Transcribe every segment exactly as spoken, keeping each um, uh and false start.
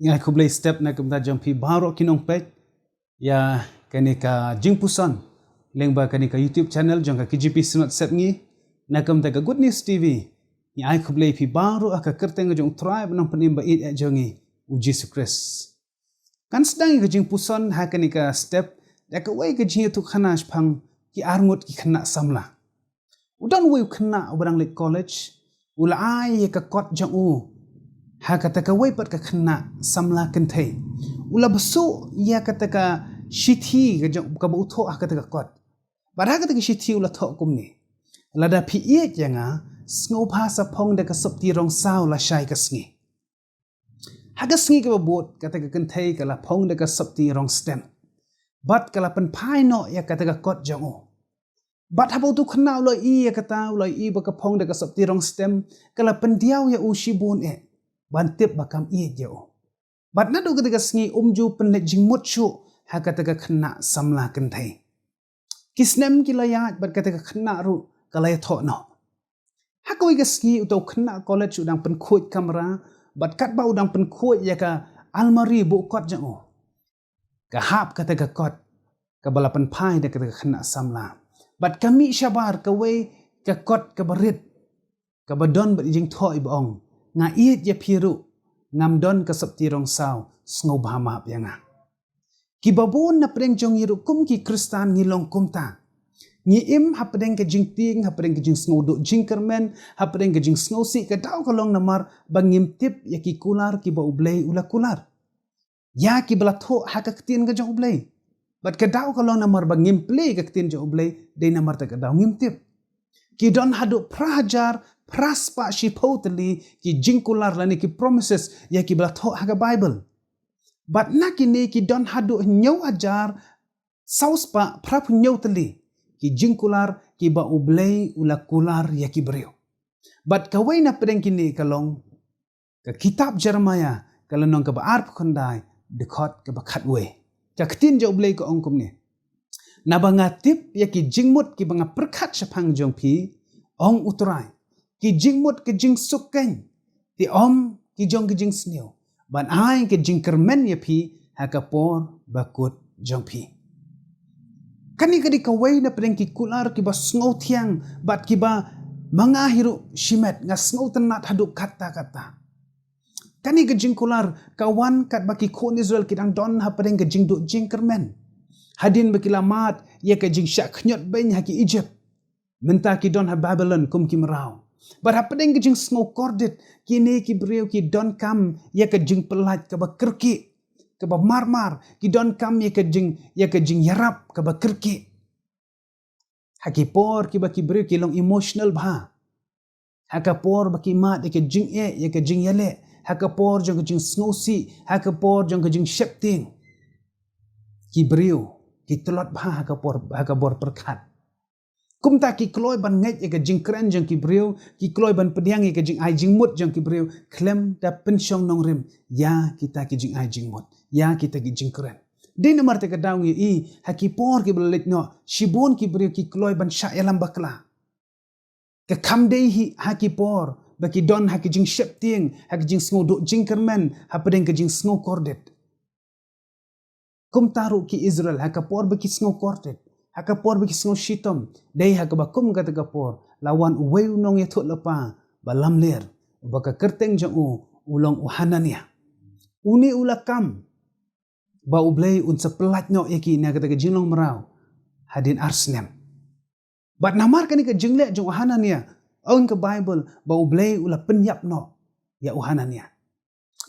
Ngi ai khublei step na ka bynta jong phi baroh ki nongpeit ïa kane ka jingpuson lyngba kane ka YouTube channel jong ka K J P Synod Sepngi, na ka bynta ka Good News T V. Ngi ai khublei phi baroh ha ka kyrteng jong U Trai bad Nongpynim ba ïeit jong ngi, U Jisu Khrist. Kan sdang ïa ka jingpuson ha kane ka step da kawei ka jingïathuhkhana shaphang ki arngut ki khynnah samla. U don uwei u khynnah uba dang leit college, u la ai ïa ka kot jong u ha kata kawei pat ka khynnah samla kynthei. U la bsuh ïa kata ka shithi ka jong, kaba u thoh ha kata ka kot. Bad ha kata ka shithi u la thoh kumne: Lada phi ïeit ïa nga, sngewbha sa phong da ka sopti rong saw lashai ka sngi. Ha ka sngi kaba bud, kata ka kynthei ka la phong da ka sopti rong stem bad ka la pynphai noh ïa kata ka kot jong u. Bad haba utu u khynnah u la ïohi ïa kata, u la ïohi ba ka phong da ka sopti rong stem, ka la pyndiaw ïa u shibun eh ban tip ba kam ïeit ïa u. Bad naduh kata ka sngi um ju pynleit jingmut shuh ha kata ka khynnah samla kynthei. Ki snem ki la ïaid bad kata ka khynnah ruh ka la ïathoh noh. Ha kawei ka sngi uta u khynnah college u dang pynkhuid kamra, bad katba u dang pynkhuid ïa ka almari ba u kot jong u, ka hap kata ka kot kaba la pynphai da kata ka khynnah samla. Bad ka mih shabar kawei ka kot kaba rit, kaba don bad jingthoh iba ong: Nga ïeit ïa phi ruh, ngam don ka sopti rong saw, sngewbha map ïa nga. Kiba bun na pdeng jong ngi ruh kum ki Khristan ngi long kumta. Ngi im hapdeng ka jingtieng, hapdeng ka jingsngewduh jingkyrmen, hapdeng ka jingsngewsih, ka daw ka long namar ba ngim tip ïa ki kular kiba U Blei u la kular, ïa kiba la thoh ha ka ktien ka jong U Blei. Bad ka daw ka long namar ba ngim plie ka ktien jong U Blei, dei namar ta ka daw ngim tip. Ki don haduh phra hajar phra spah shiphew tylli ki jingkular lane ki promises ïa kiba la thoh ha ka Bible. Bad na kine ki don haduh hynñiew hajar saw spah phra phew hynñiew tylli ki jingkular kiba U Blei u la kular ïa ki briew. Bad kawei na pdeng kine ka long ka kitab Jeremiah, ka lynnong kaba arphew khyndai, dkhot kaba khatwei. Ka ktien jong U Blei ka ong kumne: Naba nga tip ïa ki jingmut kiba nga pyrkhat shaphang jong phi, ong U Trai, ki jingmut ki jingsuk keiñ, te ym ki jong ki jingsniew, ban ai ka jingkyrmen ïa phi ha ka por bakut jong phi. Kane ka dei kawei na pdeng ki kular kiba sngewthiang bad kiba ma nga hi ruh shimet nga sngewtynnat haduh katta katta. Kane ka jingkular ka wan katba ki khun Israel ki dang don hapdeng ka jingduh jingkyrmen. Hadien ba ki la mad ïa ka jingshah khñiot beiñ ha ki Egypt, mynta ki don ha Babylon kum ki mraw. Bad hapdeng ka jingsngew kordit, kine ki briew ki donkam ïa ka jingpyllait kaba kyrkieh, kaba marmar, ki donkam ïa ka jing, ïa ka jingïarap kaba kyrkieh. Ha ki por kiba ki briew ki long emotional bha, ha ka por ba ki mad ïa ka jingeh, ïa ka jingïaleh, ha ka por jong ka jingsngewsih, ha ka por jong ka jingsheptieng, ki briew ki tlot bha ha ka por, ha ka bor pyrkhat. Kumta ki kloi ban ngeit ïa ka jingkren jong ki briew, ki kloi ban pdiang ïa ka jingai jingmut jong ki briew khlem da pynshong nongrim ïa kita ki jingai jingmut, ïa kita ki jingkren. Dei namar ta ka daw ngi ïohi ha ki por kiba la leit noh, shibun ki briew ki kloi ban shah ïalam bakla. Ka kham dei hi ha ki por ba ki don ha ka jingsheptieng, ha ka jingsngewduh jingkyrmen, hapdeng ka jingsngew kordit. Kumta ruh ki Israel, ha ka por ba ki sngew kordit, ha ka por ba ki sngew shitom, dei ha kaba kum kata ka por la wan uwei u nongïathuhlypa ba lamler, uba ka kyrteng jong u u long u Hananiah. Une u la kam ba U Blei un sa pyllait noh ïa ki na kata ka jinglong mraw hadien ar snem. Bad namar kane ka jingleh jong u Hananiah, ong ka Bible ba U Blei u la pynïap noh ïa u Hananiah.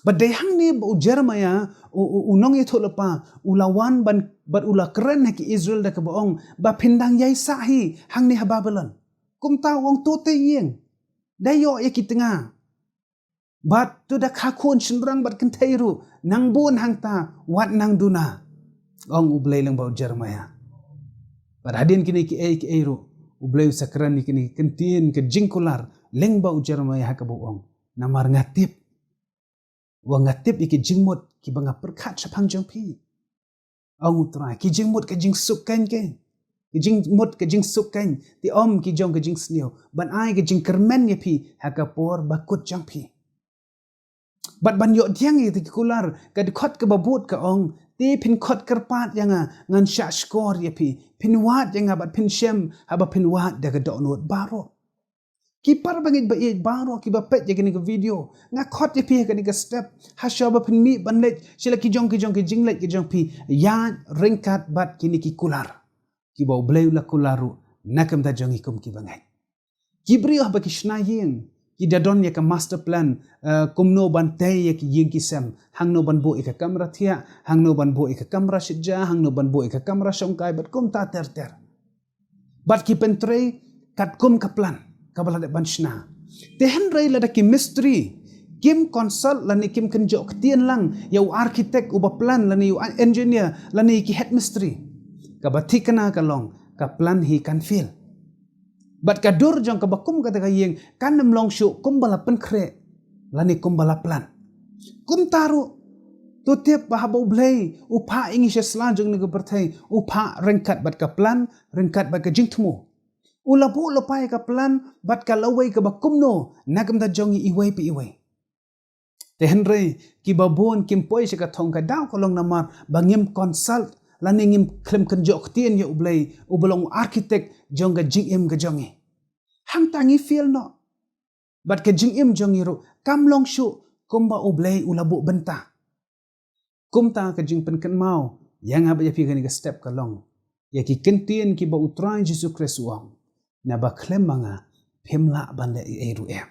Bad dei hangne ba u Jeremiah, u, u, u nongïathuhlypa, u la wan ban, bad u la kren ha ki Israel da kaba ong ba phin dang ïaisah hi hangne ha Babylon. Kumta u ong to te ïeng, da ïoh ïa ki tnga. Bad to da kha khun shynrang bad kynthei ruh, nang bun hangta, wat nang duna, ong U Blei lyngba u Jeremiah. Bad hadien kine kiei kiei ruh U Blei u sa kren ïa kine ki ktien ka jingkular lyngba u Jeremiah ha kaba u ong: Namar nga tip, wa nga tip ïa ki jingmut kiba nga pyrkhat shaphang jong phi, ong U Trai, ki jingmut ka jingsuk keiñ keiñ, ki jingmut ka jingsuk keiñ, te ym ki jong ka jingsniew, ban ai ka jingkyrmen ïa phi ha ka por bakut jong phi. Bad ban ïoh pdiang ïa kata ki kular, ka dkhot kaba bud ka ong, te phin khot kyrpad ïa nga, ngan shah shkor ïa phi, phin wad ïa nga bad phin shem, haba phin wad da ka dohnud baroh. Ki para bangeit ba ïeit baroh kiba peit ïa kane ka video, nga khot ïa phi ha kane ka step, ha shwa ba phin mih ban leit sha la ki jong ki jong ki jingleit ki jong phi, ïaid ryngkat bad kine ki kular kiba U Blei u la kular ruh na ka bynta jong ngi kum ki bangeit. Ki briew haba ki shna ïing, ki da don ïa ka master plan, eh, kumno ban tei ïa ki ïing ki sem, hangno ban buh ïa ka kamra thiah, hangno ban buh ïa ka kamra shet ja, hangno ban buh ïa ka kamra shongkai, bad kumta ter ter. Bad ki pyntrei katkum ka plan kaba la dep ban shna. Te hynrei lada ki mistri kim consult lane kim kynjoh ktien lang ïa u architect uba plan lane u engineer lane ki head mistri, kaba thikna ka long ka plan hi kan fail. Bad ka dur jong kaba kum kata ka ïing kan ym long shuh kumba la pynkhreh lane kumba la plan. Kumta ruh, to tip ba haba U Blei u phah ïa ngi sha sla jong kane ka pyrthei, u phah ryngkat bad ka plan, ryngkat bad ka jingthmu. U la buh lypa ïa ka plan bad ka lawei kaba kumno na ka bynta jong ngi iwei pa iwei. Te hynrei kiba bun kim poi sha ka thong, ka daw ka long namar ba ngim consult lane ngim khlem kynjoh ktien ïa U Blei uba long u architect jong ka jingim ka jong ngi. Hangta ngi fail noh. Bad ka jingim jong ngi ruh kam long shuh kumba U Blei u la buh bynta. Kumta ka jingpynkynmaw ïa nga bad ïa phi kane ka step ka long ïa ki kyntien kiba U Trai Jisu Khrist u ong, naba khlem ma nga phim lah ban leh ei ei ruh em.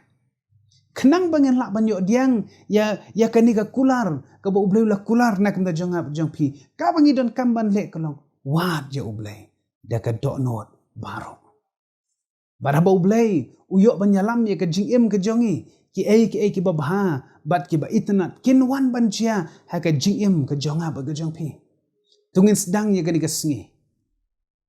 Khnang ba ngin lah ban ïoh pdiang ïa, ïa kane ka kular kaba U Blei u la kular na ka bynta jong nga bad jong phi, kaba ngi donkam ban leh ka long wad ïa U Blei da ka dohnud baroh. Bad haba U Blei u ïoh ban ïalam ïa ka jingim ka jong ngi, kiei kiei kiba bha bad kiba itynnad kin wan ban jia ha ka jingim ka jong nga bad ka jong phi. To ngin sdang ïa kane ka sngi.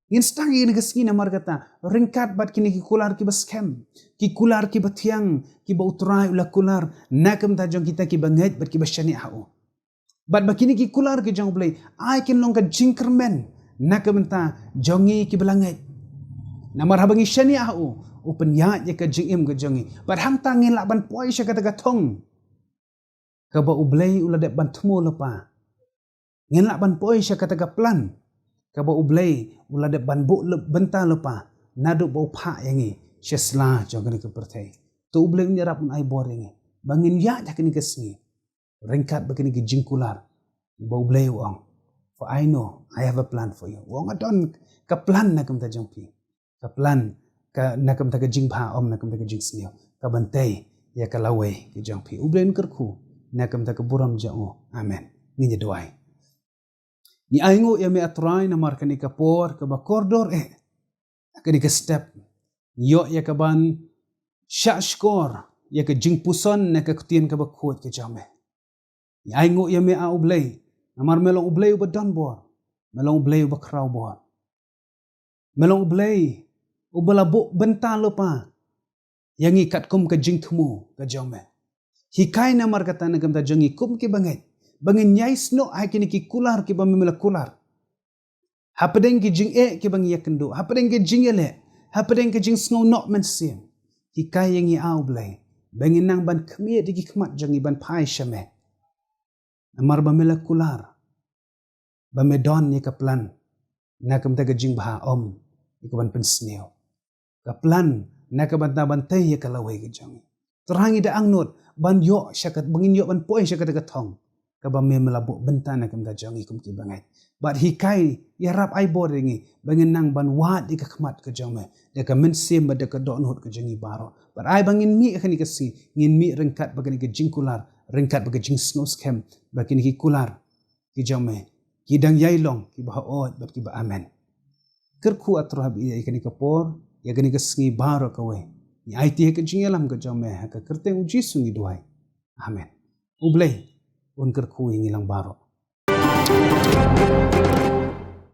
Ngin sdang ïa kane ka sngi namar kata, ryngkat bad kine ki kular kiba skhem, ki kular kiba thiang kiba U Trai u la kular na ka bynta jong kita kiba ngeit bad kiba shaniah ha u. Bad ba kine ki kular ki jong U Blei ai kin long ka jingkyrmen na ka bynta jong ngi kiba la ngeit. Namar haba ngi shaniah ha u, u pynïaid ïa ka jingim ka jong ngi. Bad hangta ngin lah ban poi sha kata ka thong kaba U Blei u la dep ban thmu lypa. Ngin lah ban poi sha kata ka plan kaba U Blei u la dep ban buh lyp-, bynta lypa naduh ba u phah ïa ngi sha sla jong kane ka pyrthei. To U Blei un ïarap, un ai bor ïa ngi ba ngin ïaid ha kane ka sngi ryngkat bad kine ki jingkular ba U Blei u ong, "For I know I have a plan for you." U ong, "Nga don ka plan na ka bynta jong phi." Ka plan ka, na ka bynta ka jingbha, ym na ka bynta ka jingsniew, ka ban tei ïa ka lawei ka jong phi. U Blei un kyrkhu na ka bynta ka burom jong u. Amen. Ngin ïa duwai. Ngi ainguh ïa me, A Trai, namar kane ka por kaba kordor eh, kane ka step, ngi ïoh ïa ka ban shah shkor ïa ka jingpuson na ka ktien kaba khuid ka jong me. Ngi ainguh ïa me, A U Blei, namar me long U Blei uba don bor, me long U Blei uba khraw bor. Me long U Blei uba la buh bynta lypa ïa ngi katkum ka jingthmu ka jong me. Hikai namar kata na ka bynta jong ngi kum ki bangeit, ba ngin ïai snoh ha kine ki kular kiba me la kular. Hapdeng ki jingeh kiba ngi ïakynduh, hapdeng ki jingïaleh, hapdeng ki jingsngew noh mynsiem, hikai ïa ngi, A U Blei, ba ngin nang ban khmih da ki khmat jong ngi ban phai sha me. Namar ba me la kular ba me don ïa ka plan na ka bynta ka jingbha, ym ïa ka ban pynsniew. Ka plan na ka bynta ban tei ïa ka lawei ka jong ngi. Trai, ngi da angnud ban ïoh sha ka, ba ngin ïoh ban poi sha kata ka thong kaba me, me la buh bynta na ka bynta jong ngi kum ki bangeit. Bad hikai, ïarap, ai bor ïa ngi ba ngin nang ban wad ïa ka khmat ka jong me da ka mynsiem bad da ka dohnud ka jong ngi baroh. Bad ai ba ngin mih ha kane ka sngi, ngin mih ryngkat bad kane ka jingkular, ryngkat bad ka jingsngew skhem ba kine ki kular ki jong me ki dang ïai long kiba haoid bad kiba amen. Kyrkhu, A Trai, ha kane ka por, ïa kane ka sngi baroh kawei. Ngi aiti ha ka jingïalam ka jong me, ha ka kyrteng U Jisu ngi duwai. Amen. U Blei un kyrkhu ïa ngi lang baroh.